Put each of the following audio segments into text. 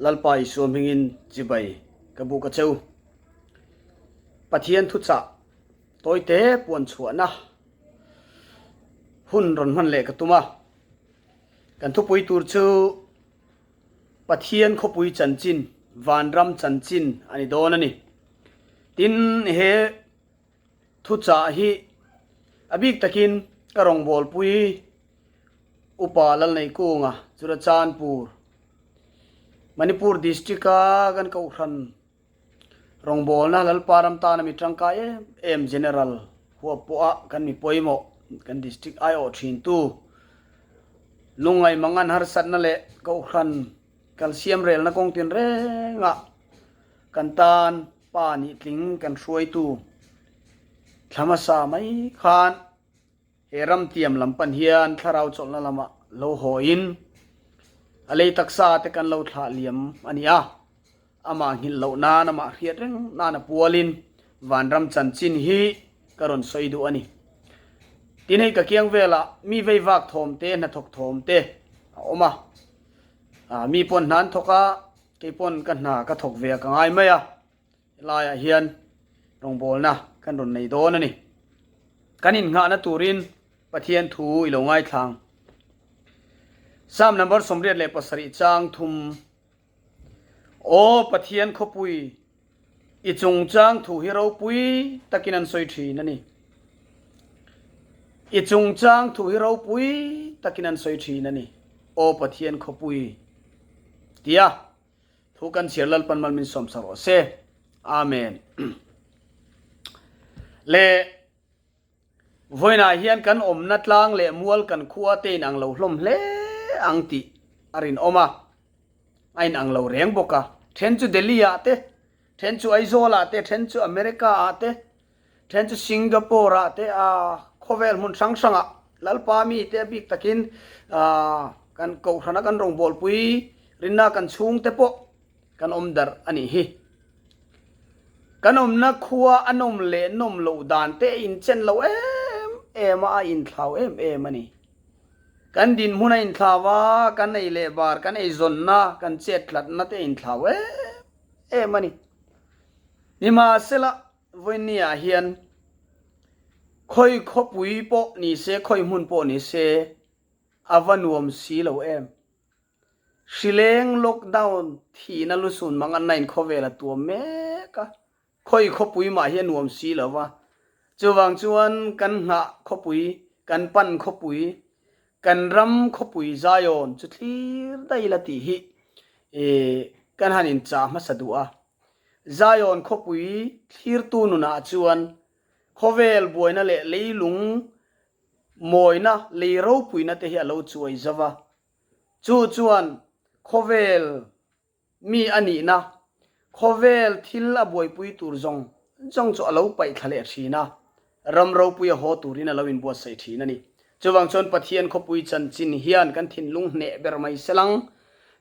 Lalpa Isua hmingin chibai ka buk a cheu. Pathian thuchah tawite puan chhuahna hun rawn hman leh ka tum a. Kan thupui tur chu Pathian khawpui chanchin, vanram chanchin a ni dawn a ni. Tin, he thuchah hi a bik takin ka rawngbawlpui Upa Lalneikunga, Churachandpur, Manipur District-a kan kohhran rawngbawlna Lalpa ram tana mi tangkai em em General huap pawha kan mi pawimawh kan District aiawh thintu lungngaih mangan harsatna leh kohhran kalsiam relna kawng tinrengah kan tan pa nih tling kan hruaitu thla hmasa mai khan He ramtiam lam pan hian thlarau chawlhna lamah lo hawiin a lei taksa te kan lo thlah liam a ni a, amah nghilh loh nan amah hriat reng nan a pualin vanram chanchin hi ka rawn sawi duh a ni. Tin hei ka kiang velah mi vei vak thawm te hnathawk thawm te a awm a, mi pawn hna an thawk a, kei pawn ka hna ka thawk ve a ka ngai mai a. Helaiah hian rawngbawlna kan rawn nei dawn a ni. Kan innghahna turin Pathian thu i lo ngaithlang. Psalm number 87 chang thum Aw Pathian khawpui, i chungchang thu hi ropui takin an sawi thin a ni. I chungchang thu hi ropui takin an sawi thin a ni. Aw Pathian khawpui tia Thu kan chhiar Lalpan mal min sawm sa rawh se. Amen. Le vawiinah hian kan awmna tlang leh mual kan khua te in ang lo hlawm hle ang tih a rinawm a, a in ang lo reng bawk a. Then chu Delhi ah te, then chu Aizawl ah te, then chu America ah te, Then chu Singapore ah te a khawvel hmun hrang hrang ah Lalpa mi te a bik takin kan kohhran a kan rawngbawlpui rinna kan chhung te pawh kan awm darh a nih hi. Kan awmna khua a nawm leh nawm loh dan te a inchen lo em em a, a inthlau em em a ni. Kan dinhmun a inthlau a, kan ei leh bar, kan eizawnna, kan chet tlatna te a inthlau em em a ni. Nimahsela Vawinia hian khawi khawpui pawh ni se, khawi hmun pawh ni se a va nuam si lo em. Hrileng lockdown thihna lusun manganna in khawvel a tuam mek a, khawi khawpui mah hi a nuam si lo va. Chuvang chuan kan nghah khawpui, kan pan khawpui, kan ram khawpui Zion chu thlir daih la tih hi kan han inchah hmasa duh a. Zion khawpui thlirtu nunah chuan khawvel buaina leh leilung mawina, lei ropuina te hi a lo chuai zo va. Chu chuan khawvel mi a nihna, khawvel thil a buaipui tur zawng zawng chu a lo paih thla leh thin a, ram ropui a haw turin a lo inbuatsaih thin a ni. Chuvang chuan Pathian khawpui chanchin hian kan thinlung hneh ber mai selang.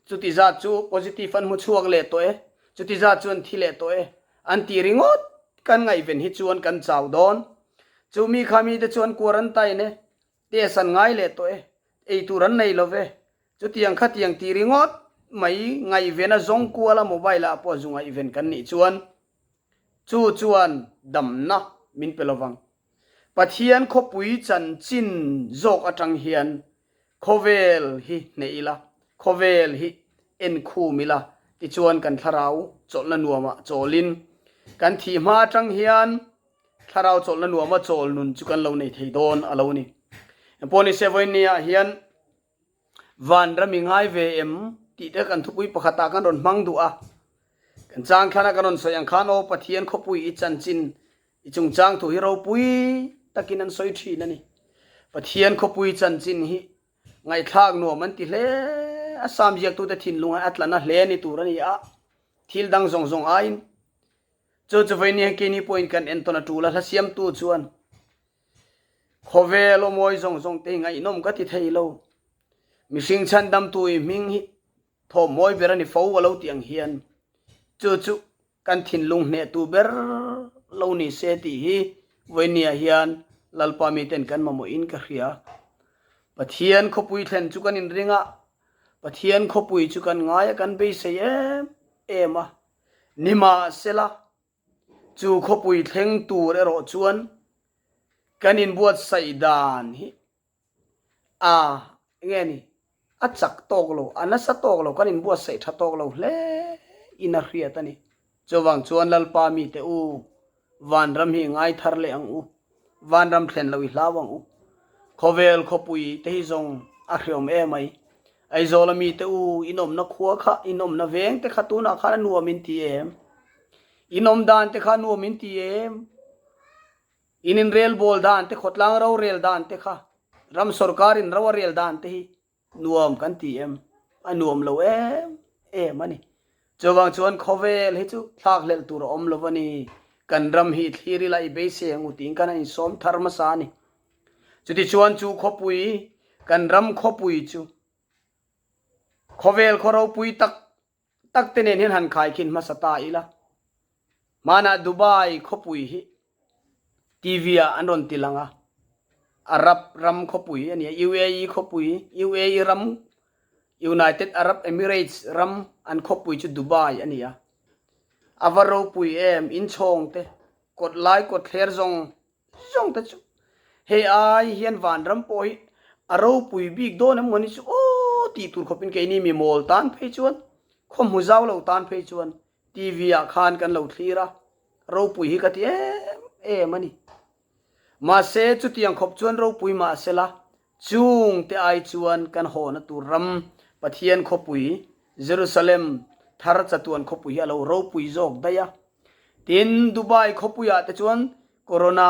Chuti zat chu positive an hmu chhuak leh tawh e, chuti zat chu an thi leh tawh e, an tih ringawt kan ngaihven hi chuan kan chau dawn. Chu mi kha mite chuan quarantine e, test an ngai leh tawh e, ei tur an nei lo ve, chutiang khatiang tih ringawt mai ngaihven a zawng kual a mobile ah pawh zu ngaihven kan nih chuan Chu chuan damna min pe lovang. Pathian khawpui chanchin zawk atang hian khawvel hi hneh ila, khawvel hi enkhum ila, tichuan kan thlarau chawlhna nuamah chawlin kan thih hma atang hian thlarau chawlhna nuama chawl nun chu kan lo nei thei dawn a lo ni. Engpawhnise vawiinniah hian Vanram i ngai ve em tih te kan thupui pakhatah kan rawn hmang duh a. Kan chang thlana kan rawn sawi ang khan aw Pathian khawpui i chanchin i chungchang thu hi ropui takin an sawi thin a ni. Pathian khawpui chanchin hi ngaihthlak nuam an ti hle a, Sam ziaktute thinlung a tla na hle ni tur a ni a, thil dang zawng zawng aiin chu chu vawiin hian keini pawhin kan entawn a tul a, hla siamtu chuan Khawvel aw mawi zawng zawng te hi ngaihnawm ka ti thei lo. Mihring chhandamtu i hming hi thawm mawi ber a ni fo a lo tih ang hian chu chu kan thinlung hnehtu ber lo ni se tih hi vawinia hian Lalpa miten kan mamawhin ka hria. Pathian khawpui thlen chu kan inring a. Pathian khawpui chu kan ngai a, kan beisei em em a. Nimahsela, chu khawpui thleng tur erawh chuan kan inbuatsaih dan hi a enge ni a chak tawk lo, a nasa tawk lo, kan inbuatsaih tha tawk lo hle in a hriat a ni. Chuvang chuan Lalpa mite u, vanram hi ngai thar leh ang u, vanram thlen lo i hlau ang u. Khawvel khawpui te hi zawng a hreawm em mai. Aizawla mite u, in awmna khua kha, in awmna veng te kha tunah khan a nuam in ti em? In awm dan te kha a nuam in ti em? In inrelbawl dan te, khawtlang rorel dan te kha, ram sorkarin ro a rel dan te hi nuam kan ti em? A nuam lo em em a ni. Chuvang chuan khawvel hi chu thlakhlelh tur a awm lo a ni. Kan ram hi thlir ila i beisei ang u tiin kan han insawm thar hmasa a ni. Chutichuan chu khawpui, kan ram khawpui chu khawvel khaw ropui tak tak te nen hian han khaikhin hmasa ta ila. Hmanah Dubai khawpui hi TV ah an rawn ti lang a, Arab ram khawpui a ni a, UAE khawpui, UAE ram, United Arab Emirates ram an khawpui chu Dubai a ni a. A va ropui em, inchhawng te, kawt lai kawt thler zawng zawng te chu hei ai hian vanram pawh hi a ropui bik dawn em mawni chu aw tih tur khawpin keini mi mawl tan phei chuan khaw hmu zau lo tan phei chuan TV ah khan kan lo thlir a ropui hi ka ti em em a ni. Mahse chutiang khawp chuan ropui mahsela chung te ai chuan kan hawna tur ram Pathian khawpui Jerusalem thar chatuan khawpui hi a lo ropui zawk daih a. Tin, Dubai khawpuiah te chuan Corona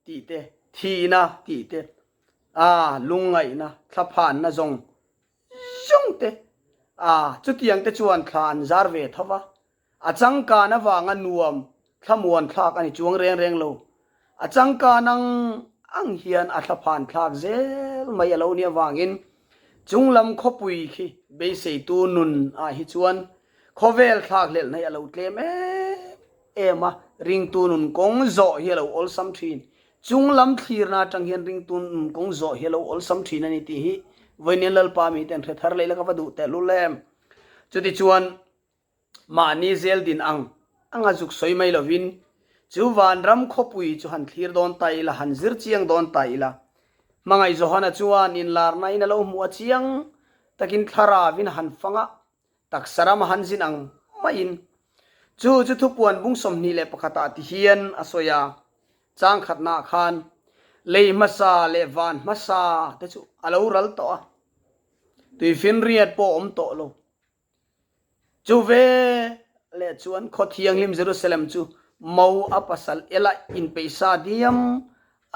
tih te, thihna tih te, aa lungngaihna, thlaphanna zawng zawng te, aa chutiang te chuan thla an zar ve tho va. A changkan avanga nuam thlamuan thlak a ni chuang reng reng lo. A changkan ang ang hian a thlaphan thlak zel mai a lo nih avangin chunglam khawpui khi beiseitu nun ah hi chuan Khawvel thlakhlelhna hi a lo tlem em em a, ringtu nun kawng zawh hi a lo awlsam thin. Chunglam thlirna atang hian ringtu nun kawng zawh hi a lo awlsam thin a ni tih hi vawiin Lalpa miten hre thar leh ila ka va duh tehlul em. Chutichuan mahni zel din ang anga zuk sawi mai lovin chu vanram khawpui chu han thlir dawn ta ila, han zir chiang dawn ta ila. Hmangaih Johana chuan inlarna in a lo hmuh a chiang takin thlarauin a han fang a, Taksa ram a han zin ang maiin chu chu thupuan bung 21 ah ti hian a sawi a, chang khatnaah khan lei hmasa leh van hmasa te chu a lo ral tawh a, tuifinriat pawh a awm tawh lo. Chu ve leh chuan khaw thianghlim Jerusalem chu mo a pasal ela inpeihsa diam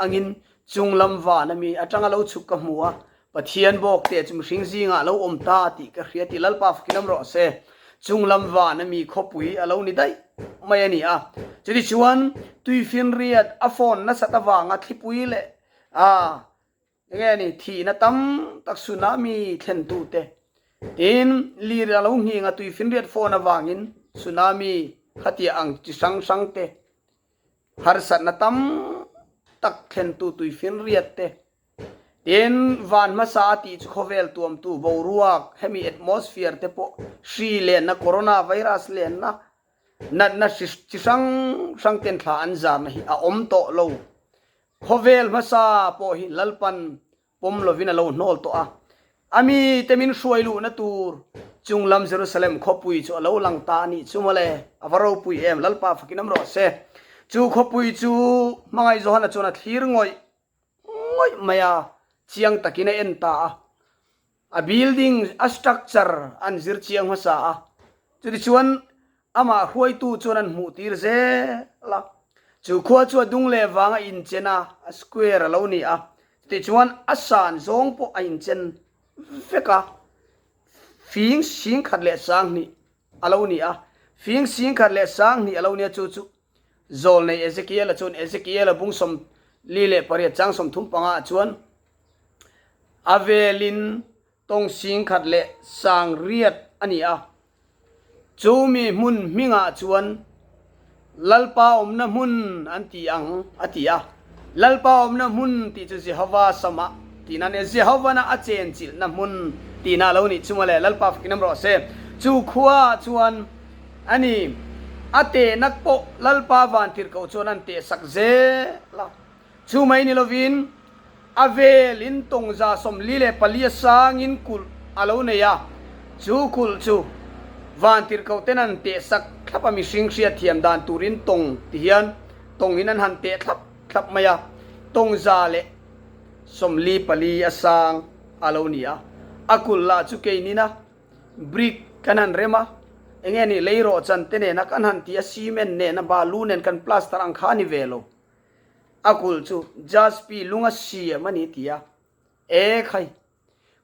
angin chunglam van ami atanga lo chhuk ka hmu a, Pathian bawk te chu mihring zingah a lo awm ta tih ka hria tih Lalpa fakin awm rawh se. Chunglam van ami khawpui a lo ni daih mai a ni a. Chutichuan tuifinriat a phone nasat avanga thlipui leh a enge ni thihna tam tak tsunami thlentute tin lir a lo nghing a tuifinriat phone avangin tsunami khatia ang chi hrang hrang te Harsatna tam tak thlentu tuifinriat te, tin van hmasa a tih chu khawvel tuamtu boruak, hemi atmosphere te pawh hri lenna, corona virus lenna, natna hri chi hrang hrang ten thla an zarna hi a awm tawh lo. Khawvel hmasa pawh hi Lalpan Pawm lovin a lo hnawl tawh a, a mite min hruai luhna tur chunglam Jerusalem khawpui chu a lo lang ta a nih chu mawle, a va ropui em, Lalpa fakin awm rawh se. Chu khawpui chu Hmangaih Johana chuan a thlir ngawih ngawih mai a, chiang takin a en ta a. A building, a structure an zir chiang hmasa a, chutichuan amah hruaitu chuan an hmuh tir zel a. Chu khua chu a dung leh vang a inchen a, a square a lo ni a, chutichuan a san zawng pawh a inchen vek a, fing 1120 a lo ni a, fing 1120 a lo ni a, chu chu Zawlnei Ezekiel-a chuan Ezekiel-a bung 48 chang 35 ah chuan a velin tawng 1008 a ni a. Chumi hmun hmingah chuan Lalpa awmna hmun an ti ang a ti a. Lalpa awmna hmun tih chu Jehovah samah tihna a ni a. Jehovah-na a chenchilhna hmun Tihna a lo nih chu mawle, Lalpa fakin awm rawh se. Chu khua chuan a ni, a tehnak pawh Lalpa vantirhkoh chuan an tehsak zel a. Chu mai ni lovin a velin tawngza 44 a sangin kulh a lo nei a, chu kulh chu vantirhkoh ten an tehsak thlap a, mihring hriatthiam dan turin tawng ti hian tawngin an han teh thlap thlap mai a, tawngza leh 44 a sang a lo ni a, a kulh lah chu keinina brick kan han rem a, enge ni leirawhchan te nena kan han ti a, cement nena balu nen kan plaster ang kha a ni ve lo. A kulh chu Jaspi lunga siam a ni ti a, E khai,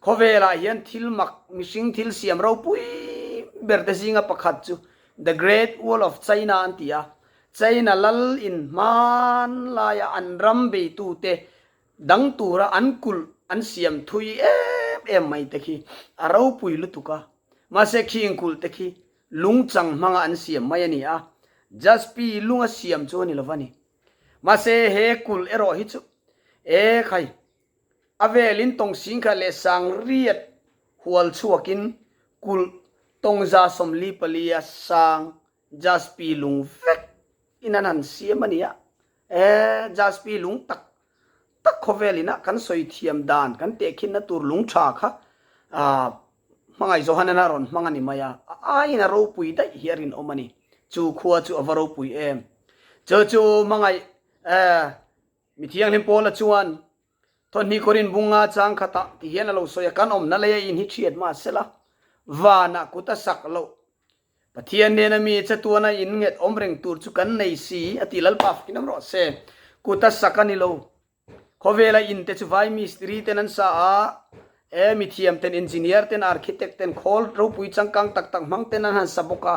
khawvelah hian thil mak mihring thil siam ropui ber te zinga pakhat chu The Great Wall of China an ti a, China lal in hmanlaia an ram beitute dang tura an kulh an siam thui em em mai te khi a ropui lutuk a, mahse khing kulh te khi Lungchang hmanga an siam mai a ni a, Jaspi lunga siam chu a ni lo va ni. Mahse he kulh erawh hi chu e khai, a velin tawng singkhat leh sang riat hual chhuakin kulh tawng 44 a sang Jaspi lung vek in an han siam a ni a, e Jaspi lung tak tak khawvel ina kan sawi thiam dan kan tehkhinna tur lung tha kha Hmangaih Johanan a rawn hmang a ni mai a, a aiin a ropui daih hi a rinawm a ni. Chu khua chu a va ropui em! Chu chu hmangaih mi thianghlim Paula chuan thawhnih Korin bunga chang khatah ti hian a lo sawi a, kan awmna lei a in hi thiat mahsela vanah kut a sak loh. Pathian nena mi chatuana in nghet awm reng tur chu kan nei si a ti Lalpa fakin awm rawh se. Kut a sak a ni lo. Khawvela in te chu vai mistiri ten an sa a, e mithiam ten, engineer ten, architect ten, khawl ropui changkang tak tak hmang ten an han sa bawk a.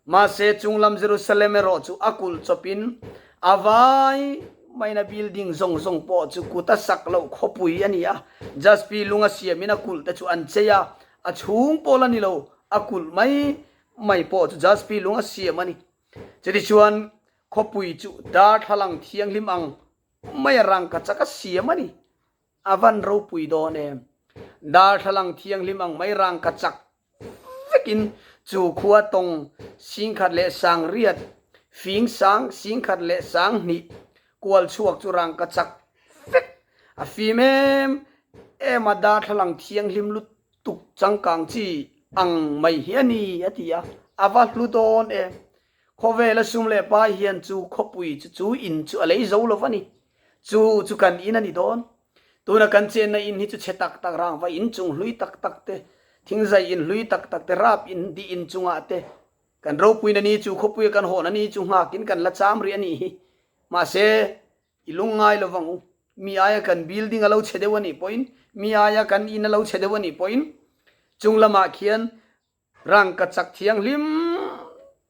Mahse chunglam Jerusalem erawh chu a kulh chawpin a vai maina building zawng zawng pawh chu kut a sak loh khawpui a ni a. Jaspi lung a siamin a kulh te chu an chei a, a chhung pawh la ni lo, a kulh mai mai pawh chu jaspi lung a siam a ni. Chutichuan khawpui chu darthlalang thianghlim ang mai a rangkachak a siam a ni. A van ropui dawn em? Darthlalang thianghlim ang mai rangkachak vekin chu khua tawng singkhat leh sangriat, fing sang singkhat leh sanghnih kual chhuak chu rangkachak vek a fim em em a darthlalang thianghlim lutuk changkang chi ang mai hi a ni a ti a, a va hlu dawn em? Khawvela sum leh pai hian chu khawpui chu chu in chu a lei zo lo va ni. Chu chu kan in a ni dawn. Tuna kan chenna in hi chu chhe tak tak rangva in chung hlui tak tak te, thingzai in hlui tak tak te, rap in dih in chungah te kan ropuina ni chu khawpuia kan hawhna ni chu nghakin kan la cham rih a nih hi. Mahse, i lungngai lo vang u. Mi aia kan building a lo chhe deuh a nih pawhin, mi aia kan in a lo chhe deuh a nih pawhin chung lamah khian Rangka chak thianghlim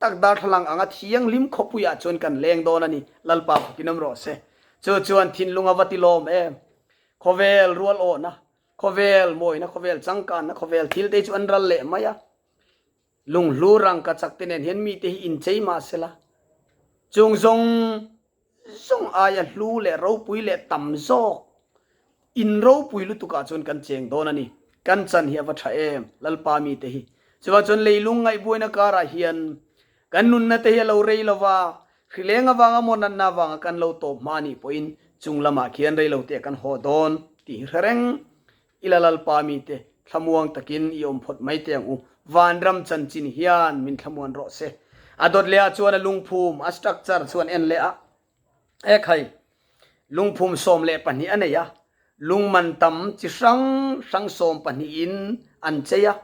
tak darthlalang anga thianghlim khawpuiah chuan kan leng dawn a ni, Lalpa fakin awm rawh se. Chu chuan thinlung a va ti lawm em? Khawvel rual awhna, khawvel mawina, khawvel changkanna, khawvel thil te chu an ral leh mai a. Lunghlu rangka chak te nen hian mite hi inchei mah sela, chung zawng zawng aia hlu leh ropui leh tam zawk in ropui lutukah chuan kan cheng dawn a ni. Kan chan hi a va tha em, Lalpa mite hi. Chuvang chuan leilung ngaihbuaina karah hian kan nunna te hi a lo rei lova, hrileng avanga maw natna avanga kan lo tawp hma anih pawhin chung lamah khian rei lo te kan haw dawn tih hi hre reng ila Lalpa mite thlamuang takin i awm phawt mai teh ang u. Vanram chanchin hian min thlamuan rawh se. A dawt leh ah chuan a lungphum, a structure chuan en leh a. E khai, lungphum 12 a nei a, lungman tam chi hrang hrang 12 in an chei a.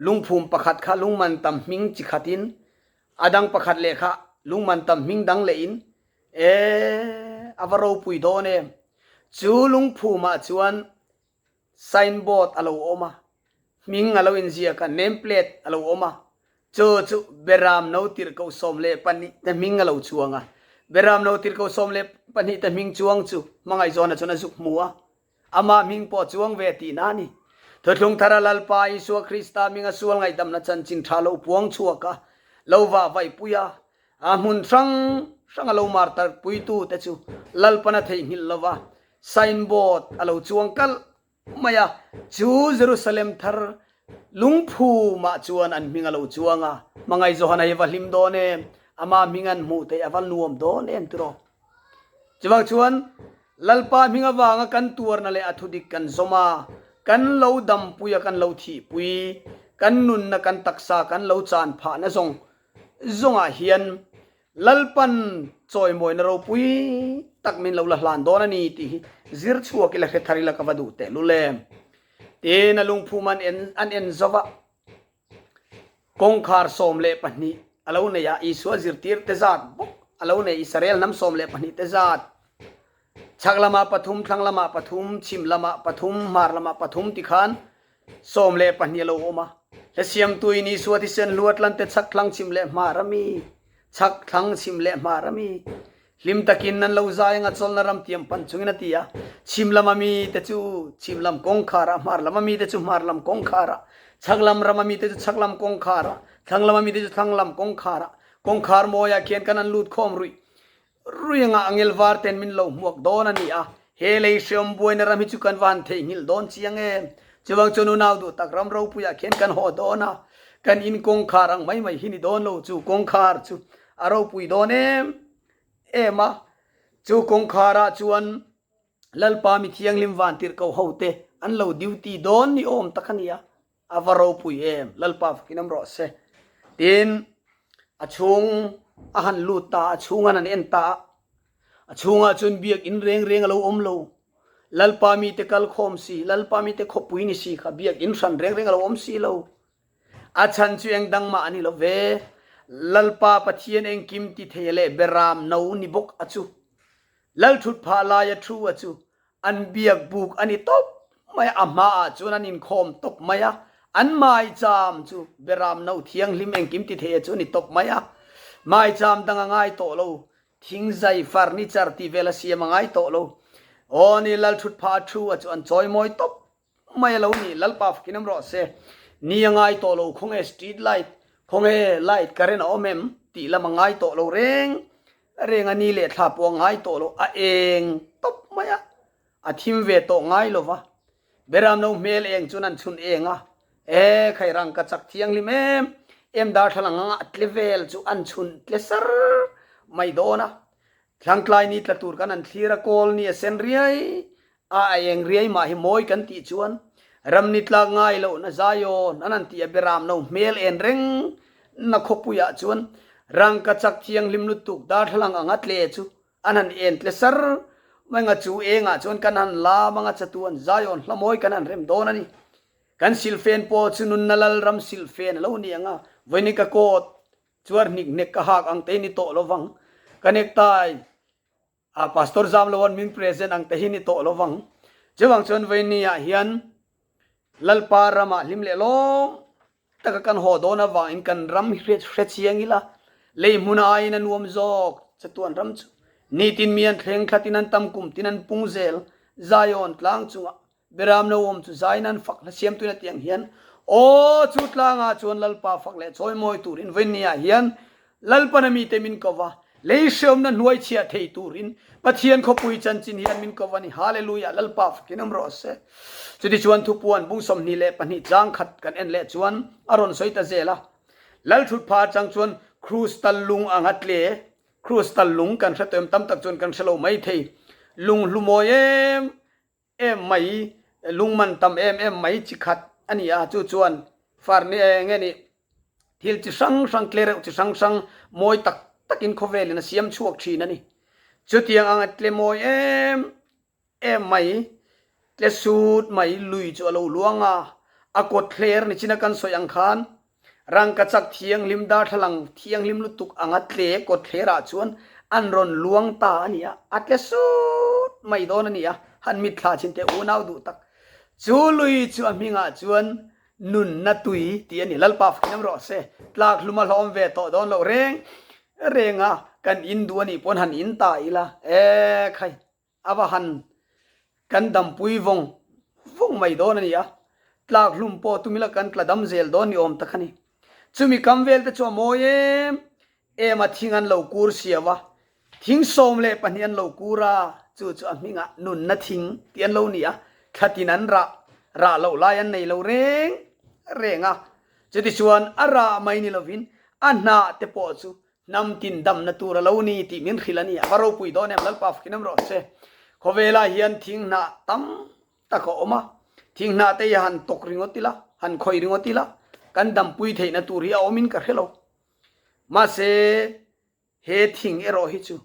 Lungphum pakhat kha lungman tam hming chi khat in, a dang pakhat leh kha lungman tam hming dang leh in, e a va ropui dawn em. Chu lungphum ah chuan Signboard a lo awm a, hming a lo inziak a, name plate a lo awm a, chu chu Beram no tirhkoh 12 te hming a lo chuang a. Beram no tirhkoh 12 te hming chuang chu Hmangaihzawna chuan a zuk hmu a, amah hming pawh a chuang ve tihna a ni. Thuthlung thara Lalpa Isua Krista hminga sual ngaihdamna chanchin tha lo puang chhuak a, lo vah vaihpui a, a hmun hrang hranga lo martar puitute chu Lalpana theihnghilh lova signboard a lo chuang kalh. mai a, chu Jerusalem thar lungphumah chuan an hming a lo chuang a, hmangaih Johana hi va hlim dawn em, ama hming an hmuh theih a va nuam dawn em tiraw. Chuvang chuan Lalpa hming avanga kan tuarna leh a thudik kan zawm a, kan lo dampui a kan lo thihpui, kan nunna kan taksa kan lo chan phahna zawng zawngah hian Lalpan chawimawina ropui tak min lo la hlan dawn a ni tih hi zir chhuak ila hre thar ila ka va duh tehlul em. Tin a lungphum an en an en zova kawngkhar 12 a lo nei a, Isua zirtirte zat bawk a lo nei, Israel hnam 12 te zat. Chhak lamah pathum, thlang lamah pathum, chhim lamah pathum, hmar lamah pathum ti khan 12 a lo awm a. Hla siamtuin Isua thisen hluatlante chhak thlang chhim leh hmar a mi, chhak thlang chhim leh hmar a mi, hlim takin an lo zai anga chawlhna ram tiam pan chungin a ti a. Chhim lama mite chu chhim lam kawngkharah, hmar lama mite chu hmar lam kawngkharah, chhak lam rama mite chu chhak lam kawngkharah, thlang lama mite chu thlang lam kawngkharah, kawngkhar mawiah khian kan an lut khawm ruih Ruiangah angel var ten min lo hmuak dawn a ni a, he lei hreawm buaina ram hi chu kan va han theihnghilh dawn chiang em? Chuvang chuan unau duh tak ram ropuiah khian kan haw dawn a, kan in kawngkhar ang mai mai hi ni dawn lo, chu kawngkhar chu a ropui dawn em em a, chu kawngkharah chuan Lalpa mi thianghlim vantirhkoh hote an lo duty dawn ni awm tak a ni a. A va ropui em, Lalpa fakin awm rawh se. Tin, a chhung a han lut ta, a chhung an han en ta a, a chhungah chuan biakin reng reng a lo awm lo. Lalpa mite kal khawm si, Lalpa mite khawpui ni si kha biakin hran reng reng a lo awm si lo. A chhan chu eng dang mah a ni lo ve. Lalpa Pathian engkim ti thei leh beram no ni bawk a chu. Lalthut phah laia thu a chu An biak buk a ni tawp mai a, a hmaah chuan an inkhawm tawp mai a, an maicham chu Beram no thianghlim engkim ti thei a chu a ni tawp mai a, maicham dang a ngai tawh lo, thingzai, furniture tih vel a siam a ngai tawh lo. Aw ni, Lalthutphah a thu a chu an chawimawi tawp mai a lo ni, Lalpa fakin awm rawh se. Ni a ngai tawh lo, khawnge street light, khawnge light current a awm em tih lam a ngai tawh lo reng reng a, ni leh thla pawh a ngai tawh lo, a eng tawp mai a, a thim ve tawh ngai lo va. Beram no hmel eng chuan an chhun eng a, e khai rang ka chak thianghlim em em darthlalang anga a tle vel chu an chhun tle sar mai dawn a. Thlangtlai ni tla tur kan han thlir a, kawl ni a sen riai a, a eng riai mah hi mawi kan tih chuan ram ni tlak ngai lohna Zion an han tih a beram no hmel en reng na khawpuiah chuan rangka chak thianghlim lutuk darthlalang anga tle chu an han en tle sar mai nga chu engah chuan kan han lam anga chatuan Zion hla mawi kan han rem dawn a ni. Kan silfen pawh chu nunna lalram silfen a lo ni ang a, vawinika coat Chuar hnik hnek ka hak ang te hi ni tawh lovang. Ka necktie a Pastor zam lo an min present ang te hi ni tawh lovang. Chuvang chuan vawiini ah hian Lalpa ramah hlim leh lawm taka kan haw dawn avangin kan ram hi hre chiang ila, lei hmun aiin a nuam zawk chatuan ram chu. Nitin mi an thleng thlatin an tam kum tin an pung zel Zion tlang chungah Beram no awm chu zai nan fak hla siam tuin a tih ang hian, Aw, chu tlangah chuan Lalpa fak leh chawimawi turin vawinia hian Lalpan a mite min ko va, lei hreawmna hnuai chhiah thei turin Pathian khawpui chanchin hian min ko va ni. Hallelujah! Lalpa fakin awm rawh se. Chutichuan thupuan bung 22 chang khat kan en leh chuan a rawn sawi ta zel a. Lalthutpha atang chuan krustal lung anga tle, krustal lung kan hre tawh em tam tak chuan kan hre lo mai thei, lung hlu mawi em em mai, lungman tam em em mai chi khat a ni a, chu chuan farni eng nge nih thil chi hrang hrang tlereuh chi hrang hrang mawi tak takin khawvelin a siam chhuak thin a ni. Chutiang anga tle mawi em em mai, tle sut mai lui chu a lo luang a, a kawt thler ni chin a kan sawi ang khan Rangkachak thianghlim darthlalang thianghlim lutuk anga tle kawtthlerah chuan an rawn luang ta a ni a, a tle sut mai dawn a ni a, han mitthla chin teh unau duh tak. Chu lui chu a hmingah chuan nunna tui tih a ni. Lalpa fakin awm rawh se, tlak hlum a hlawm ve tawh dawn loh reng reng a, kan in duh a nih pawn han in ta ila, e khai. A va han kan dampui vawng vawng mai dawn a ni a, tlak hlum pawh tum ila kan tla dam zel dawn ni awm tak a ni. Chumi kam vel te chu a mawi em em a, thing an lo kur siau a, thing 12 an lo kur a, chu chu a hmingah nunna thing tih an lo ni a. Thlatin an rah, rah loh lai an nei lo reng reng a. Chutichuan a rah mai ni lovin a hnah te pawh chu hnam tin damna tur a lo ni tih min hrilh a ni. A va ropui dawn em, Lalpa fakin awm rawh se. Khawvelah hian thing hnah tam tak a awm a, thing hnah te hi han tawk ringawt ila, han khawih ringawt ila, kan dampui theihna tur hi a awmin ka hre lo. Mahse, He thing erawh hi chu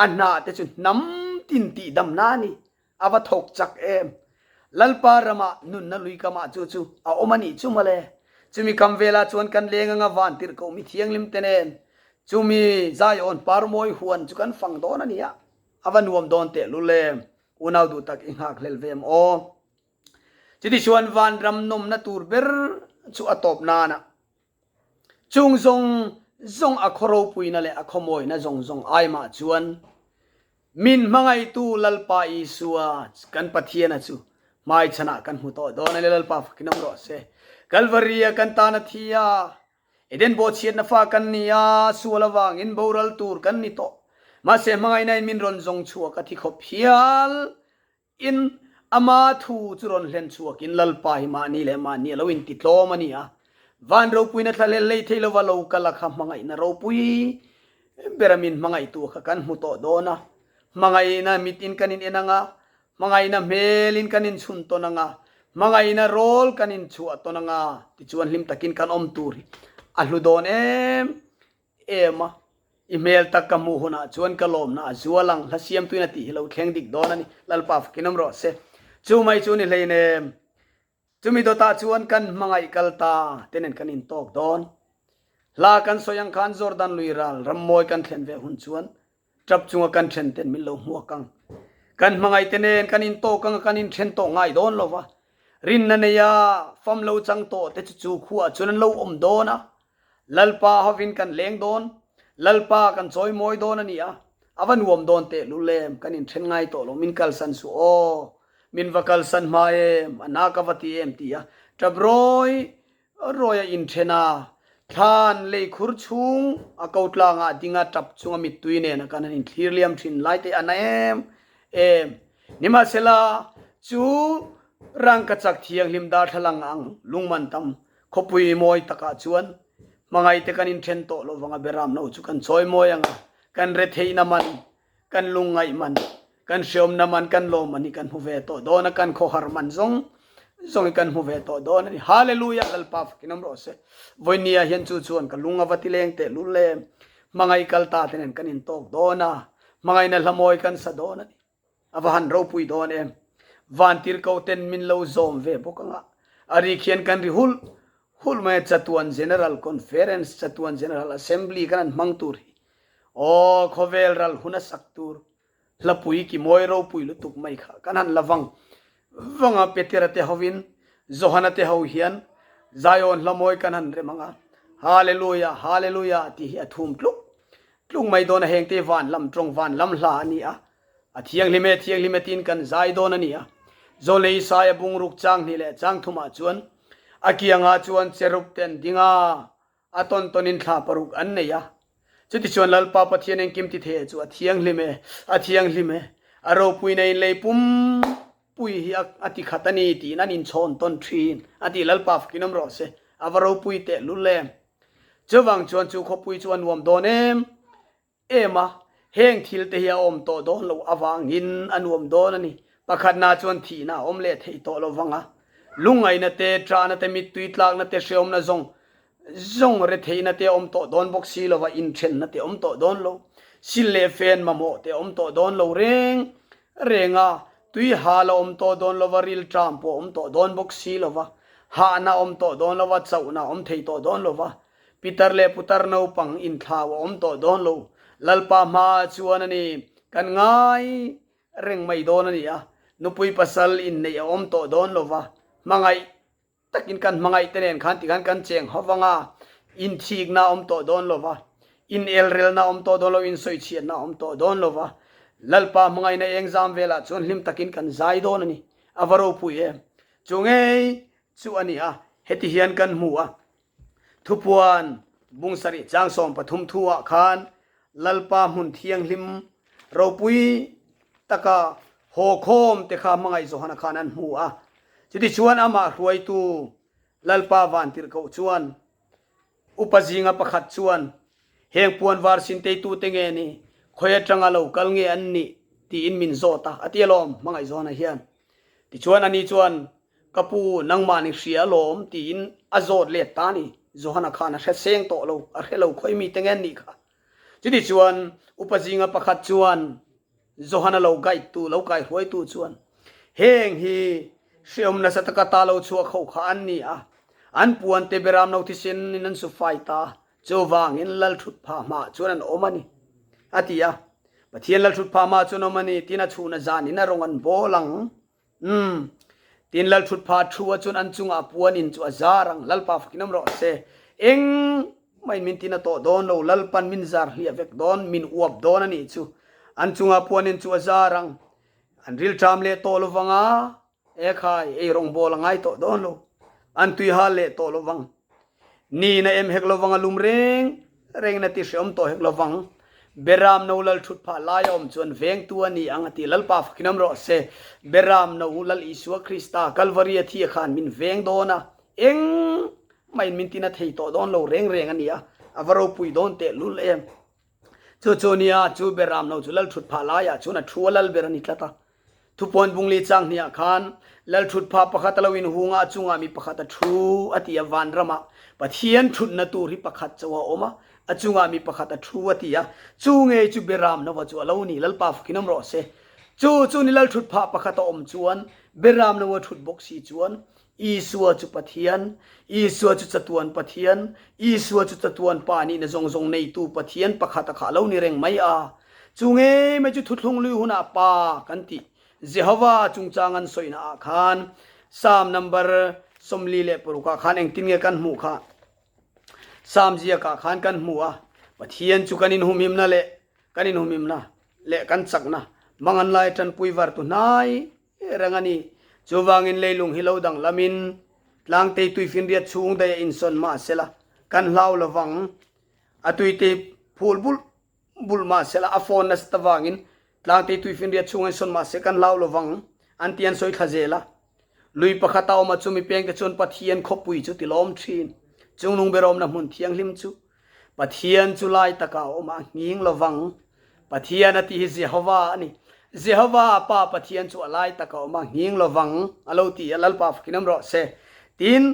a hnah te chu hnam tin tih damna a ni, a va thawk chak em. Lalpa ramah nunna lui kamah chu chu a awm a nih chu mawle. Chumi kam velah chuan kan leng anga van tirh koh mi thianghlim te nen chumi Zion parmawi huan chu kan fang dawn a ni a, a va nuam dawn tehlul em. Unau duh tak i nghak hlel ve em aw. Chutichuan vanram nawmna tur ber chu a tawp nana Chung zawng zawng a khaw ropuina leh a khawmawina zawng zawng ai mah chuan min hmangaihtu Lalpa Isua kan Pathiana chu hmaichhanah kan hmu tawh dawn a ni. Lalpa fakin awm rawh se. Kalvaria kan tan a thi a, Eden bawhchhiatna fa kan ni a, sual avangin boral tur kan ni tawh. Mahse hmangaihnain min rawn zawng chhuak a thi khawp hial. In ama thu chu rawn hlen chhuakin Lalpa hi mahni leh mahni a lo inti tlawm a ni a, van ropuina thlahlel lei thei lova lo kal a kha hmangaihna ropui bera min hmangaihtu kha kan hmu tawh dawn a, hmangaihna mitin kan in en ang a, hmangaihna hmelin kan inchhun tawn ang a, hmangaihna rawl kan inchhuah tawn ang a, tichuan hlim takin kan awm tur hi a hlu dawn em em a, i hmel tak ka hmuh hunah chuan ka lawmna a zual ang, hla siamtuin a tih hi lo thleng dik dawn a ni, Lalpa fakin awm rawh se. Chu mai chu ni hleinem, chumi dawtah chuan kan hmangaih kal ta te nen kan intawk dawn. Hla kan sawi ang khan Jordan lui ral rammawi kan thlen ve hun chuan tap chunga kan then ten min lo hmuak ang. Kan hmangaih te nen kan intawk ang a kan inthen tawh ngai dawn lo va, rinna neia fam lo chang tawh te chu chu khuaah chuan an lo awm dawn a, Lalpa hovin kan leng dawn, Lalpa kan chawi mawi dawn a ni a, a va nuam dawn tehlul em, kan inthen ngai tawh lo, min kalsan suh aw, min va kalsan hma em, a na ka va ti em ti a, tap rawi rawi a inthen a, thlan lei khur chhung a ko tlangah ding a tap chunga mittui nen a kan han inthlir liam thin lai te a na em em. Nimahsela, chu rangkachak thianghlim darthlalang ang lungman tam Khawpui mawi takah chuan hmangaihte kan inthen tawh lo vanga beram no chu kan chawi mawi ang a, kan retheihna man, kan lungngaih man, kan hreawmna man, kan lawm man hi kan hmu ve tawh dawn a, kan khawhar man zawng zawng hi kan hmu ve tawh dawn a ni. Hallelujah! Lalpa fakin awm rawh se. Vawinia hian chu chuan ka lung a va ti leng teh lul em. Hmangaih kal ta te nen kan intawk dawn a, hmangaihna hla mawi kan sa dawn a ni. A va han ropui dawn em. Vantirhkoh ten min lo zawm ve bawk ang a, a rik hian kan ri hulh hulh mai a, Chatuan General Conference, Chatuan General Assembly kan han hmang tur hi aw khawvel ral hun a sak tur hlapui ki mawi ropui lutuk mai kha kan han la vang vang a, Petera te hovin Johana te ho hian Zion hla mawi kan han rem ang a, Hallelujah, Hallelujah tih hi a thum tluk tluk mai dawn a, hengte van lam tawng van lam hla a ni a, A thianghlim e, thianghlim e tiin kan zai dawn a ni a. Zawlei Isaia bungruk chang hnih leh chang thumah chuan a kiangah chuan cherub te an ding a, a tawn tawnin thla paruk an nei a. Chutichuan Lalpa Pathian engkim ti thei chu a thianghlim e, a thianghlim e, a ropuina in lei pum pui hi a ti khat a ni tiin an inchhawn tawn thin a ti. Lalpa fakin awm rawh se, a va ropui tehlul em. Chuvang chuan chu khawpui chu a nuam dawn em. Em a, heng thil te hi a awm tawh dawn loh avangin a nuam dawn a ni. Pakhatna chuan thihna a awm leh theih tawh lo vang a, lungngaihna te, ṭahna te, mittui tlakna te, hrehawmna zawng zawng retheihna te a awm tawh dawn bawk si lo va, inthenna te a awm tawh dawn lo, sil leh fen mamawh te a awm tawh dawn lo reng reng a, tui hal a awm tawh dawn lo va, rilṭam pawh a awm tawh dawn bawk si lo va, hahna a awm tawh dawn lo va, chauhna a awm thei tawh dawn lo va, Pitar leh putar naupang inthlau a awm tawh dawn lo. Lalpa hmaah chuan a ni, kan ngai reng mai dawn a ni a. Nupui pasal inneih a awm tawh dawn lo va, hmangaih takin kan hmangaih te nen khan tikhan kan cheng ho vang a, inthikna a awm tawh dawn lo va, inelrelna a awm tawh dawn lo, insawichhiatna a awm tawh dawn lo va. Lalpa hmangaihna eng zam velah chuan hlim takin kan zai dawn a ni. A va ropui em! Chu ngei chu a ni a, heti hian kan hmu a. Thupuan bung sarih chang 13 thu-ah khan Lalpa hmun thianghlim ropui taka Haw khawm te kha hmangaih Johana khan an hmu a. Chutichuan amah hruaitu Lalpa Vantirhkoh chuan Upa zinga pakhat chuan, Heng puan var sin teitute nge ni? Khawi atanga lo kal nge an nih? tiin min zawt a, a ti alawm, hmangaih Johana hian. Tichuan ani chuan, Ka pu, nangmah ni hria alawm, tiin a zawt let ta a ni. Johana khan a hre seng tawh lo, a hre lo khawi mite nge an nih kha. Chutichuan upa zinga pakhat chuan Johana lo guide tu, lo kaihruaitu chuan, Heng hi hreawm nasa taka ta lo chhuak ho kha an ni a, an puan te beram no thisen in an su fai ta, chuvangin lal thut phah hmah chuan an awm a ni, a ti a. Pathian lal thut phah hmah chuan awm a ni, tin a chhuna zanin a rawng an bawl ang. Umm. Tin lalthutpha thu a chuan an chungah puan in chu a zar ang. Lalpa fakin awm rawh se. Eng mah min tin a tawh dawn lo. Lalpan min zar hliah vek dawn, min uap dawn a nih chu. An chungah puan in chu a zar ang. An rilṭam leh tawh lovang a, ekhai, ei rawngbawl a ngai tawh dawn lo. An tui hal leh tawh lovang. Ni na em hek lovang a lum reng reng na ti hreawm tawh hek lovang. Beram no lal thut phah lai a awm chuan vengtu a ni ang a ti. Lalpa fakin awm rawh se. Beram no Lal Isua Krista Kalvari a thi a khan min veng dawn a, eng mah in min tina thei tawh dawn lo reng reng a ni a, a va ropui dawn teh lul em. Chu chu nia, chu Beram no chu lal thut phah laiah chuan a thu a lal ber a ni tlat a. Thupuan bungli chang hniah khan lal thutphah pakhat a lo inhung a, a chungah mi pakhat a thu a ti a, vanramah Pathian thutna tur hi pakhat chauh a awm a, a chungah mi pakhat a thu a ti a, chu ngei chu Beram Nova chu a lo ni, Lalpa fakin awm rawh se. Chu chu ni lal thutphah pakhat a awm chuan Beram Nova thut bawk si chuan Isua chu Pathian, Isua chu chatuan Pathian, Isua chu chatuan Pa nihna zawng zawng neitu Pathian pakhat a khah lo ni reng mai a. Chu ngei mai chu thuthlung lui hunah Pa kan tih Jehovah chungchang an sawina ah khan Psalm number 46 ah khan engtin nge kan hmuh kha? Psalm ziak ah khan kan hmu a, Pathian chu kan inhumhimna leh kan inhumhimna leh kan chakna mangan lai tanpui vartu hnai reng a ni. Chuvangin leilung hi lo danglamin tlangtei tuifinriat chhung daih a insawn mah sela kan hlau lovang. A tuite phul bulh bulh mah sela a fawn nasa ta vangin tlangtei tuifinriat chhung a insawn mah se kan hlau lovang an ti an sawi thla zel a. Lui pakhat a awm a chumi pengte chuan Pathian khawpui chu tilawm thin. Chungnung ber awmna hmun thianghlim chu Pathian chu lai takah a awm a, a nghing lovang. Pathian a tih hi Jehovah a ni. Jehovah Pa Pathian chu a lai takah a awm a, nghing lovang a lo ti a, Lalpa fakin awm rawh se. Tin,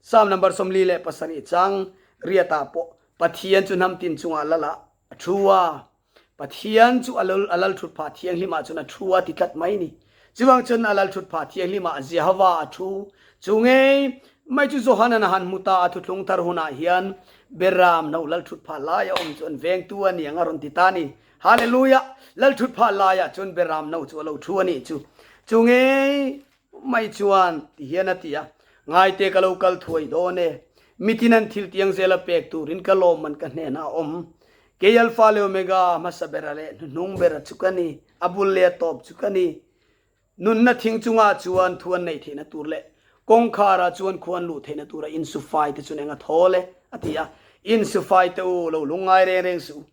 Psalm number 47 chang riatah pawh Pathian chu hnam tin chungah lal ah a thu a, Pathian chu a lal thut phah thianghlim ah chuan a thu a ti tlat mai ni. Chuvang chuan a lal thut phah thianghlim ah Jehovah a thu. Chu ngei mai chu Johanan a han hmu ta a thuthlung thar hunah hian Beram no lal thut phah lai a awm chu an vengtu a ni ang a rawn ti ta a ni. Hallelujah! Lal thut phah laiah chuan Beram no chu a lo thu a nih chu. Chu ngei mai chuan ti hian a ti a, Ngaite ka lo kal thuai dawn e, mitin an thil tiang zela pek turin ka lawmman ka hnenah a awm. Kei Alpha leh Omega, hmasa bera leh hnuhnung bera chu ka ni, a bul leh a tawp chu ka ni. Nunna thing chungah chuan thu an neih theihna tur leh kawngkharah chuan khu an luh theihna tura insufai te chuan eng a thawl e, a ti a. Insufai te u, lo lungngai reng reng suh u.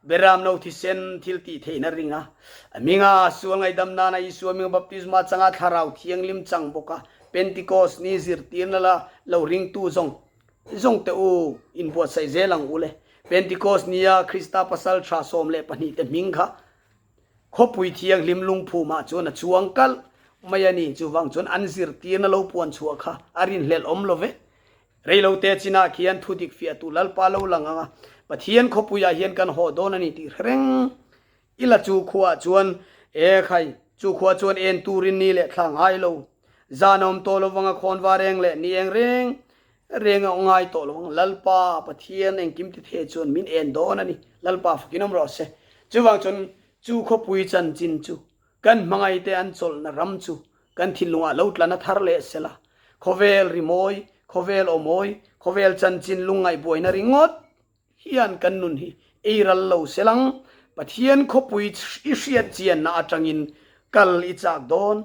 Beram no thisen thil tih theihna ring a, a hminga sual ngaihdam nana Isua hminga baptisma changa Thlarau Thianghlim chang bawk a, Pentikos ni zirtirna la lo ringtu zawng zawng te u inbuatsaih zel ang u le. Pentikos nia Krista pasal tha 12 te hming kha khawpui thianghlim lungphumah chuan a chuang kalh mai a ni. Chuvang chuan an zirtirna lo puan chhuah kha a rinhlelh awm lo ve. Reilote chinah khian thu dik fiahtu Lalpa lo lang ang a, Pathian khawpuiah hian kan haw dawn a ni tih hre reng ila chu khuaah chuan e khai, chu khua chuan en turin ni leh thla ngai lo, zan a awm tawh lovang a khawnva reng leh ni eng reng reng a ngai tawh lovang, Lalpa Pathian engkim ti the chuan min en dawn a ni, Lalpa fakin awm rawh se. Chuvang chuan chu khawpui chanchin chu Kan hmangaihte an chawlhna ram chu kan thinlungah lo tlan a thar leh sela, khawvel rimawi, khawvel awmawi, khawvel chanchin lungngaih buaina ringawt hian kan nun hi ei ral lo selang, Pathian khawpui i hriat chianna atangin kal i chak dawn.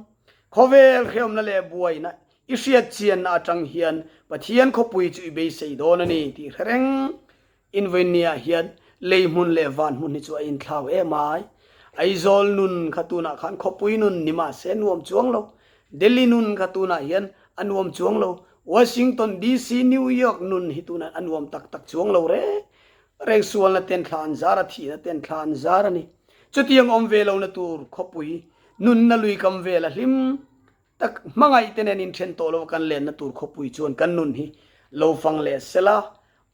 Khawvel hrehawmna leh buaina i hriat chianna atang hian Pathian khawpui chu i beisei dawn a ni tih hre reng. Invawinia hian lei hmun leh van hmun hi chu a inthlau em ai. Aizawl nun kha tunah khan khawpui nun ni mahse nuam chuang lo. Delhi nun kha tunah hian a nuam chuang lo. Washington DC, New York nun hi tunah a nuam tak tak chuang lo reng reng. Sualna ten thla an zar a, thihna ten thla an zar a ni. Chutiang awm ve lohna tur khawpui nunna lui kam vel a hlim tak hmangaih te nen inthen tawh lo kan lenna tur khawpui chuan kan nun hi lo fang leh sela.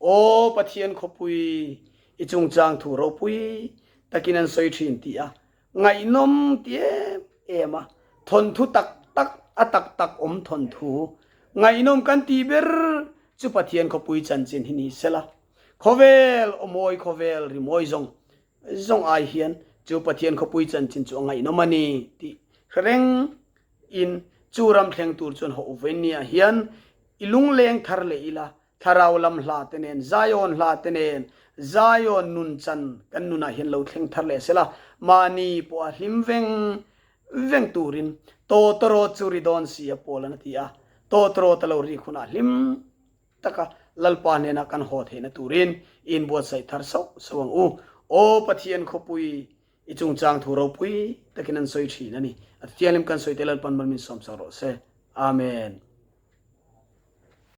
Aw Pathian khawpui i chungchang thu ropui takin an sawi thin tih a ngaihnawm ti em em a, thawnthu tak tak a tak tak awm thawnthu ngaihnawm kan tih ber chu Pathian khawpui chanchin hi ni sela. Khawvel awmawi khawvel rimawi zawng zawng ai hian chu Pathian khawpui chanchin chu a ngaihnawm a ni tih hre reng in chu ram thleng tur chuan hawh uvain nia hian i lungleng thar leh ila thlarau lam hla te nen Zion hla te nen Zion nun chan kan nunah hian lo thleng thar leh sela mahni pawh a hlim veng veng turin tawtawrawt chu ri dawn si a pawl an a ti a tawtawrawt a lo rik hunah hlim taka Lalpa hnena kan haw theihna turin i inbuatsaih thar sauh sauh ang u. Aw Pathian khawpui, i chungchang thu ropui takin an sawi thin a ni. A thianghlim kan sawi te Lalpan mal min sawmsak rawh se. Amen.